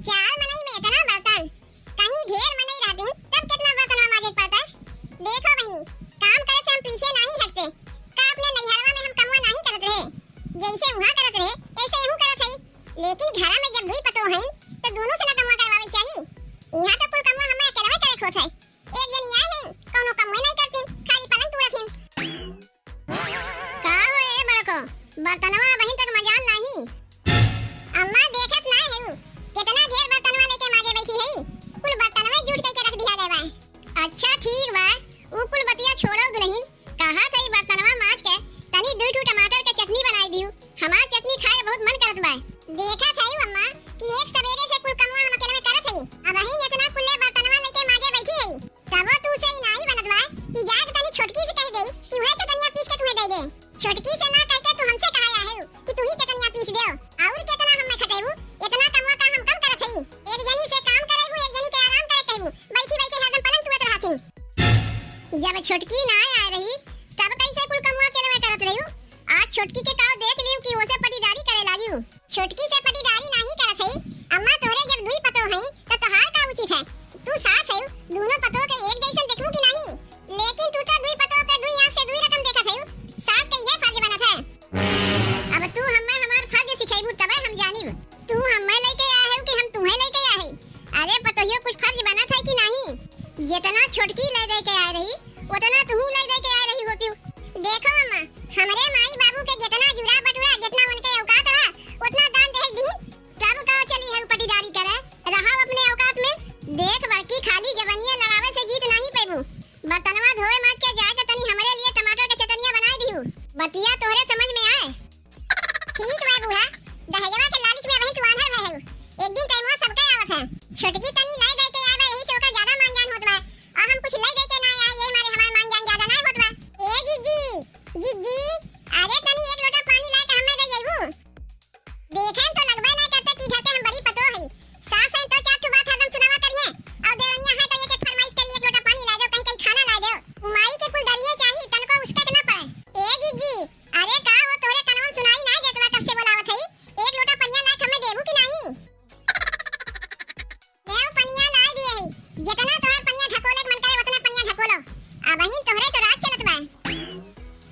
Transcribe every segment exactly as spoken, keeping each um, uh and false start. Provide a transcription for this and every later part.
चार मनई में इतना बर्तन, कहीं ढेर मनई रहतीन, तब कितना बर्तनवा माजे के पड़ता। देखो बहिनी, काम करे से हम पीछे नाहीं हटते। का अपने नैहरवा में हम कमवा नाहीं करत रहे? जैसे उहाँ करत रहे, ऐसे इहूँ करत हई। लेकिन घरा में जब दुई पतोह हईन, तो दोनों से ना कमवा करवावे के चाही। इहाँ तो कुल कमवा हमें अकेलवे करे के होत है। एक जनी आए हैं, कौनो कमवे नाहीं करतीन, खाली पलंग तूड़त हैं। का हो ए बड़को, बर्तनवा अबहिन तक मजाल नाहीं? अम्मा, देखत नाहीं हऊ, कितना ढेर बर्तनवा लेके माजे बैठी हई। कुल बर्तनवा जूठ कइके रख दिया गए बा। अच्छा ठीक बा, ऊ कुल बतिया छोड़ो दुलहिन, कहा थई बर्तनवा माज के तनी दुई ठू टमाटर के चटनी बनाई दियू, हमार चटनी खाए बहुत मन करत बा। देखत हई अम्मा कि एक सबेरे से कुल कमवा हम अकेलवे करत हई, अबहिन इतना कुल्ले बर्तनवा लेके माजे बैठी हई। तबो तू से ई नाई बनत बा कि जाके तनी छोटकी से कह देई कि उहे चटनिया पीस के तुहे दे दे। छोटकी से ना कह के तू हमसे कहा आए हो कि तू ही चटनिया पीस देओ। और केतना हम में खटेबू, इतना कमवा का हम कम करत हई? एक जनी से काम करेबू, एक जनी के आराम करे कहबू, बैठी बैठी हरदम पलंग तुड़त रहतिन। जब छोटकी ना आए रही, तब कैसे कुल कमवा अकेलवे करत रही? आज छोटकी के काव देख लियू कि ओसे पटीदारी करे लागियू। छोटकी से पटीदारी नाहीं करत हई। अम्मा, तोहरे जब दुई पतोह हई, त तोहार का उचित है? तू सास हऊ, दूनो पतोह के एक जैसन देखबू कि नाहीं? लेकिन तू तो दुई पतोह के दुई आँख से दुई रकम देखत हऊ। सास के इहे फर्ज बनत है। अब तू हम्मे हमार फर्ज सिखैबू, तबे हम जानिब। तू हम्मे लइके आए हऊ कि हम तुहे लइके आए हई? अरे पतोहियो, कुछ फर्ज बनत है कि नाहीं? जितना छोटकी लइ दइ के आए रही, उतना तुहू लइ दइ के आए रही होतिउ। देखो अम्मा, हमरे माई बाबू के जितना जुड़ा बटुरा, जितना उनके औकात रहा, उतना दान दहेज दी। तब का चली है पटीदारी करे, रहा अपने औकात में। देख बड़की, खाली जबनिया लड़ावे से जीत नाहीं पैबू। बर्तनवा धोए माज के जाके तनी हमरे लिए टमाटर के चटनिया बनाए दिहू। बतिया तोहरे समझ में आए। ठीक बा बूढ़ा, दहेजवा के लालच में अबहिन तू आन्हर भए हऊ। एक दिन टाइमवा सबके आवत है। छोटकी तनी लइ दइ के आए बा, यही से ओकर ज्यादा मान जान होत बा। और हम कुछ लइ दइ के ना आए, यही मारे हमार मान जान ज्यादा ना होत बा। ए जिज्जी, जिज्जी, अरे तनी एक लोटा पानी लाके हमें दे जइबू? देखे में तो लगबे ना करते कि घर के हम बड़ी पतोह हई। सास है तो चार ठो बात हरदम सुनावा करिए, और देवनिया है तो एक एक फरमाइश करी, एक लोटा पानी ला दो, कहीं कहीं खाना ला दो। माई के कुल दरिये चाही, तनको उसका के ना पड़े। ए जिज्जी, अरे का हो, तोहरे कनवा में सुनाई ना देत बा, कब से बोलावत हई? एक लोटा पनिया ला के हमें देबू कि नाहीं? देव पनिया ला दिए हई, जितना तोहर पनिया ढकोले के मन करे, उतना पनिया ढकोलो। अबहिन तोहरे तो राज चलत बा।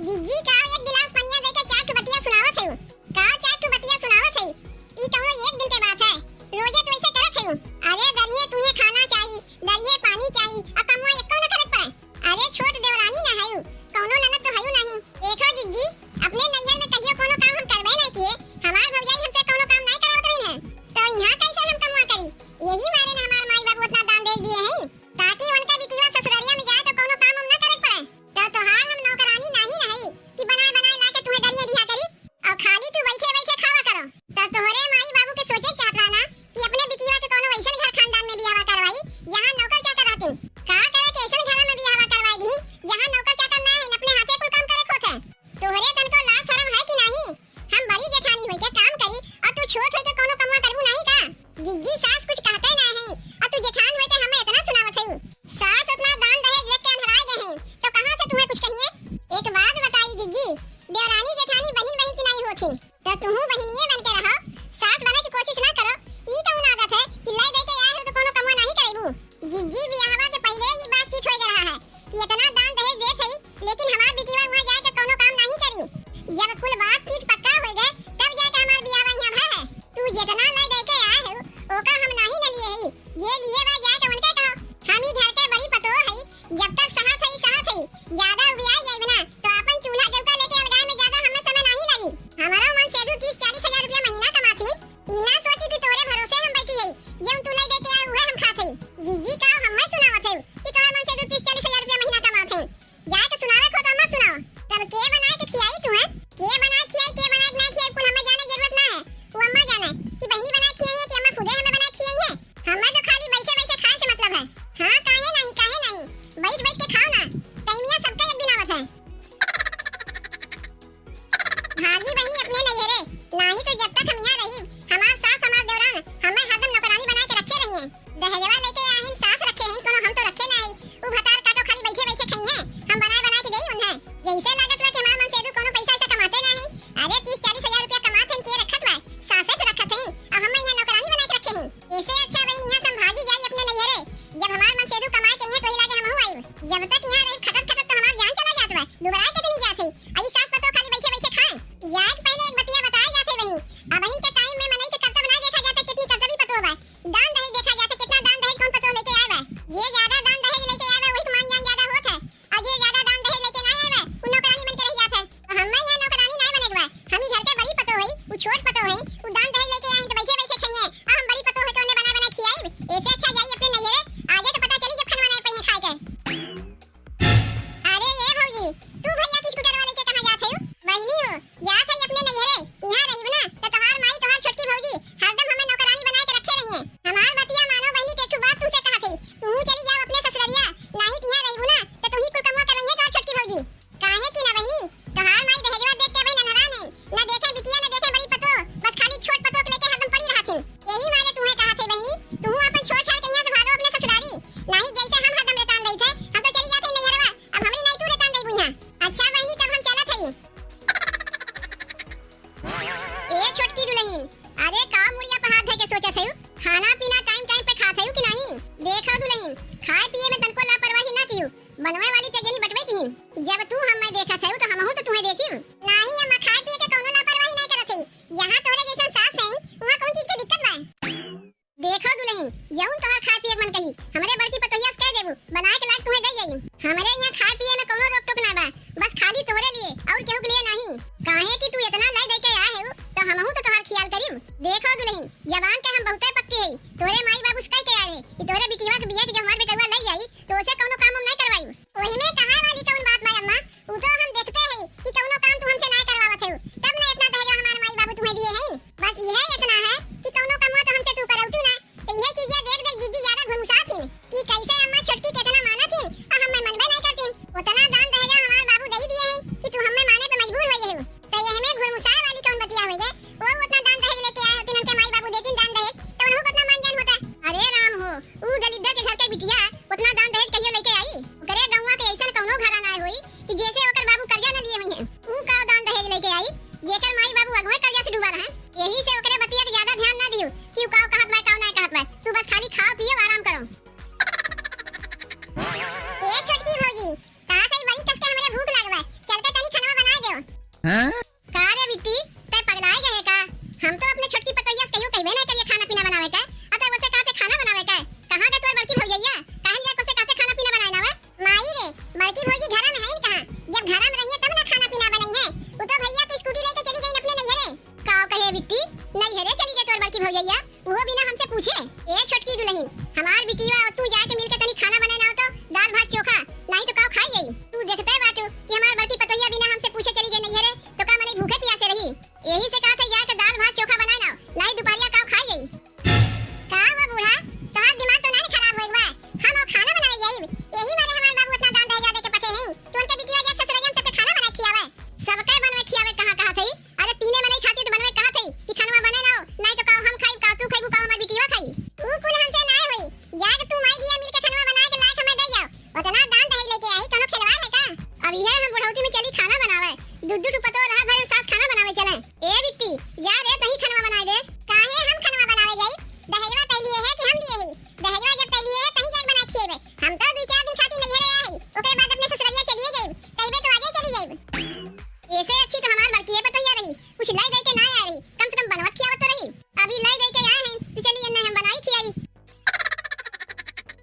जिज्जी का एक गिलास पनिया दे के चार ठो बतिया सुनावत हऊ। का चार ठो बतिया सुनावत हई? ई कौनो एक दिन के बात है? रोजे तो ऐसे करत हऊ। अरे दरिये तुहे खाना चाही, दरिये पानी चाही, आ कमवा एको न करे के पड़े। अरे छोट देवरानी ना हऊ, कौनो ननद तो हऊ नहीं। देखो जिज्जी, अपने नैहर में कहियो कौनो काम हम करबे नहीं किए, हमार भौजाई हमसे कौनो काम नहीं करावत रही है, तो यहाँ कैसे हम कमवा करी? यही मारे न हमार माई बाबू उतना दान दे दिए हैं, ताकि उनका बिटिया ससुररिया में जाए तो कौनो काम हम ना करे के पड़े। तो तोहार हम नौकरानी नाहीं न हई कि बनाए बनाए ला के तुम्हें दरिया दिया करी और खाली तू बैठे बैठे खावा करो। तो तोहरे माई बाबू के सोचे चाहत रहा ना कि अपने बिटिया के कोनो ऐसन घर खानदान में बियाह करवाई, जहाँ नौकर चाकर रहतिन। का करे के ऐसन घर में बियाह करवाई दी, जहाँ नौकर चाकर ना है, अपने हाथे कुल काम करे के होत है। तोहरे तनको लाज शरम है कि नाहीं? हम बड़ी जेठानी होई के काम करी और तू छोट होई के कोनो कमवा करबू नाहीं का? जिज्जी, सास कुछ कहते ना हैं और तू जेठान होई के हमें इतना सुनावत है। सास उतना दान दहेज देख के अनहराए गए हैं, तो कहाँ से तुम्हें कुछ कहिए? एक बात बताई जिज्जी, देवरानी जेठानी बहिन बहिन की नाहीं होथिन, तो तुहू बहिनिये बन के रहो, सास बने की कोशिश ना करो। ई कौन आदत है कि ले दे के आए हो तो कोनो कमवा नाहीं करेबू? जिज्जी, बियाहवा के पहिले ही बातचीत होए के रहा है कि इतना दान दहेज देत हई, लेकिन हमार बिटिया वहाँ जाए के कोनो काम नाहीं करी। जब कुल बातचीत पक्का होए गए, तब जाके हमार बियाहवा यहाँ भय है। तू जितना ले दे के आए हो, ओका हम नाहीं न लिए हई। जे लिए बा जाके उनके कहो, हम ही घर के बड़ी पतोह हई, जब तक सहत हई, सहत हई, ज्यादा उबियाई जाइब ना, तो आपन चूल्हा चौका लेके अलगाए में ज्यादा हमें समय नाहीं लगी। हमारो मन सेधू तीस चालीस हजार रुपया महीना छोट पतोह है, उ दान दहेज लेके आई तो बैठे बैठे खइहे, आ हम बड़ी पतोह है तो उन्हें बना बना खियाई। ऐसे अच्छा जाई अपने नैहरे, आगे तो पता चली जब खनवा नहीं पइहे खाए के। अरे ये भौजी, तू भैया की स्कूटरवा लेके कहाँ जात है? बहिनी हो, जात है अपने नैहरे, यहाँ रहिब ना तो तोहार माई, तोहार छोटकी भौजी हरदम हमें नौकरानी बना के रखे रहिए। हमार बतिया मानो बहिनी, ते ठू बात तुमसे कहा थी, तू चली जाओ अपने ससुररिया, नहीं तो यहाँ रहिबू ना तो तू ही कुल कमवा करवाइए तोहार छोटकी भौजी। काहे कि ना बहिनी, तोहार माई दहेजवा देख के अबहिन अन्हरान है, ना देखे बिटिया, ना देखे बड़ी पतोह, बस खाली छोट पतोह के लेके हरदम पड़ी रहत हिन। यही मारे तुम्हें कहा थे बहिनी, तू अपन छोड़ छाड़ के यहाँ से भागो अपने ससुरारी, नहीं जैसे हम हरदम रेतान रही थे, हम तो चली जाते नैहरवा, अब हमरी नहीं तू रेतान रही यहाँ। अच्छा बहिनी, तब हम चलत हई। ए छोटकी दुलहिन, अरे का मुड़िया पे हाथ धइ के सोचत हयू? खाना पीना टाइम टाइम पे खात हयू कि नाही? देखो दुलहिन, खाए पिए में तनको लापरवाही ना किहू। बनवे वाली ते जनी बटवे किहिन। जब तू हम्मे देखत हयू तो हमहू तो तुहे देखिब। नाही अम्मा, खाए पिए के कौनो लापरवाही नाही करत हई। यहाँ तोहरे जैसन सास हईन, उहाँ कौन चीज के दिक्कत बा? देखो दुलहिन, जौन तोहार खाए पिए के मन कही, हमरे बड़की पतोहिया से कह देबू, बनाए के लायक तुहे दे जाई। हमरे यहाँ खाए पिए में कौनो रोक टोक ना बा, बस खाली तोहरे लिए और केहू के लिए नाही। काहे कि तू इतना लय दे के आए हो, तो हमहू तो तोहार ख्याल करीब। देखो दुलहिन, जबान के हम बहुते पक्के हई, तोहरे माई बाबू से कह के आए रहे कि तोहरे बिटिया के बिया के जब हमार बेटवा लई जाई, तो ओसे कौनो काम हम नहीं करवाई। ओहिमे कहा वाली कौन बात बा अम्मा? उ तो हम देखते हई कि कौनो काम तू हमसे ना करवावत हऊ, तब ना इतना दहेज हमार माई बाबू तुम्हें दिए हईन। बस यह इतना है कि कौनो कमवा तो हमसे तू करौतू ना, तो यह चीजें देख देख जीजी ज्यादा घुमसात हिन कि कैसे अम्मा छोटकी के इतना मानत हिन और हमें मनबे नहीं करतीन। उतना दान दहेज हमार बाबू दे दिए हईन कि तू हमें माने पे मजबूर हो गए हो। तो यह में घुरमुसाए वाली कौन बतिया हो गए? वो उतना दान दहेज लेके आए होतीन, उनके माई बाबू देतीन दान दहेज, तो उनको कितना मान जान होता। अरे राम हो, ऊ दलिद्दर के घर के बिटिया उतना दान दहेज कहियो लेके आई? ओकरे गौवा के ऐसन कौनो घरा ना होई कि जैसे ओकर बाबू कर्जा न लिए हुई हैं। ऊ का दान दहेज लेके आई, जेकर माई बाबू अगवे कर्जा से डूबा रहन। यही से ओकरे बतिया के ज्यादा ध्यान ना दियो कि ऊ का कहत बा, का ना कहत बा। तू बस खाली खाओ पियो, आराम करो। ए छोटकी भौजी, का सही बड़ी कस के हमरे भूख लाग बा, चल के तनी खनवा बनाए देओ। हाँ? का रे बिट्टी, तै पगलाए गए का? हम तो अपने छोटकी पतोहिया से कहियो कहबे नहीं करिए खाना पीना बनावे के, आ तै उसे कहते खाना बनावे के। कहाँ के तोर बड़की भौजैया? काहे लिया कोसे कहते खाना पीना बनाए ना वे? माई रे, बड़की भौजी घरा में है कहाँ? जब घरा में रहिए तब ना खाना पीना बनई है। वो तो भैया की स्कूटी लेके चली गई अपने नैहरे। का कहे बिट्टी, नैहरे चली गई तोर बड़की भौजैया? वो बिना हमसे पूछे। ए छोटकी दुलहिन, हमार बिटिया और तू जाके मिलके तनी खाना बनाए ना हो तो, दाल भात चोखा, नहीं तो काव खाई जाई। तू देखते बाटू कि हमार बड़की पतोहिया बिना हमसे पूछे चली गई नैहरे, तो का मनई भूखे पियासे रही? यही से कहा था जाके दाल भात चोखा बनाए ना, नहीं दोपहरिया काव खाई जाई। का हुआ बूढ़ा, तोहार दिमाग तो नहीं खराब होई बा? हम और खाना बनावे जाइब, यही मारे हमार बाबू इतना दान दहेज दे के पठे हैं कि उनके बिटिया जाके ससुररिया में सबके खाना बनाए खियावे। सबके बनवे खियावे कहाँ कहा थई? अरे तीने मनई खाती तो बनवे कहा थई कि खनवा बने ना हो, नहीं तो का हम खाई, का तू खाई, का हमार बिटिया खाई। ऊ कुल हमसे ना होई, जाके तू माई बिया मिलके खनवा बना के लायक हमें दे जाओ। उतना दान दहेज लेके आई, कोनो खिलवाड़ है का? अब ये हम बुढ़ौती में चली खाना बनावे, दू दू ठो पतोह रहा भरे सास खाना बनावे चले। ए बिट्टी, जा रे तही खनवा बनाए दे। काहे हम खनवा बनावे जाई? दहेजवा तै लिए है कि हम लिए ही? दहेजवा जब तै लिए है तही जाके बना खिएबे। हम तो दू चार दिन खातिर नैहरे आए हई, ओकरे बाद अपने ससुररिया चलिए जाइब। कहबे तो आजे चली जाइब। ऐसे अच्छी तो हमार बड़की पतोहिया रही, कुछ लाई दे के ना आ रही, कम से कम बनवत खियावत तो रही। अभी लाई दे के आ